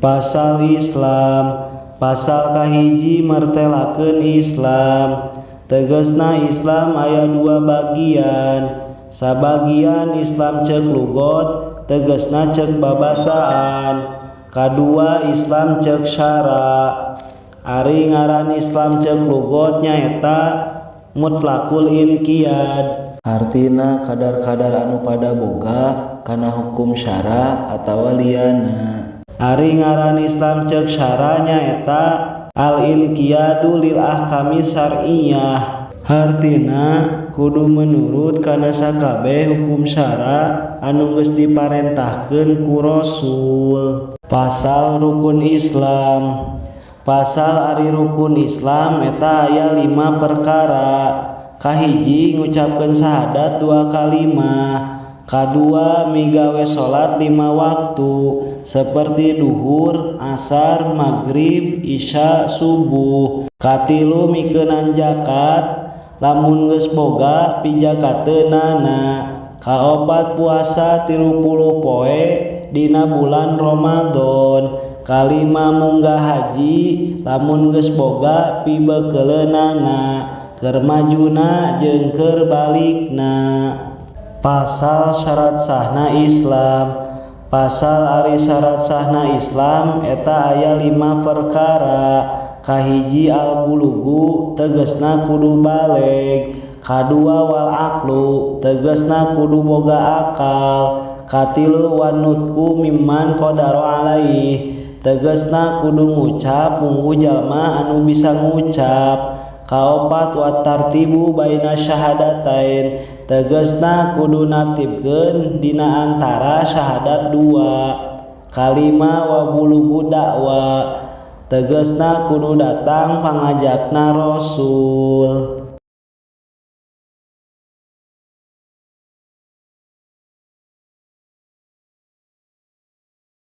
Pasal Islam. Pasal kahiji mertelakeun Islam. Tegasna Islam aya dua bagian. Sabagian Islam ceuk lugot, tegasna ceuk babasaan. Kadua Islam ceuk syara. Ari ngaran Islam ceuk lugot nyaeta mutlakul inqiyad. Hartina kadar-kadar anu pada boga kana hukum syara atawa liyana. Ari ngaran Islam ceuk syara nyaeta al inqiyadu lil ahkami syar'iyyah. Hartina kudu menurut kana sakabeh hukum syara anu geus diparentahkeun ku Rasul. Pasal rukun Islam. Pasal ari rukun Islam eta aya 5 perkara. Kahiji ngucapkeun syahadat 2 kalimah. Kadua migawe salat 5 waktu seperti duhur, asar, maghrib, isya, subuh. Katilu mikeunan zakat lamun geus boga pijakateunana. Kaopat puasa 30 poe dina bulan Ramadan. Kalima munggah haji lamun geus boga pibekeleunana, keur majuna jeung keur balikna. Pasal syarat sahna Islam. Pasal ari syarat sahna Islam eta aya 5 perkara. Kahiji al bulugu tegasna kudu baleg. Kadua wal aqlu tegasna kudu boga akal. Katilu wan nutku mimman qadara alaih tegasna kudu ngucap munggu jalma anu bisa ngucap. Kaopat wat tartibu baina syahadatain tegasna kudu nartibkeun dina antara syahadat 2. Kalima wa bulugu dakwa tegasna kudu datang pangajakna Rasul.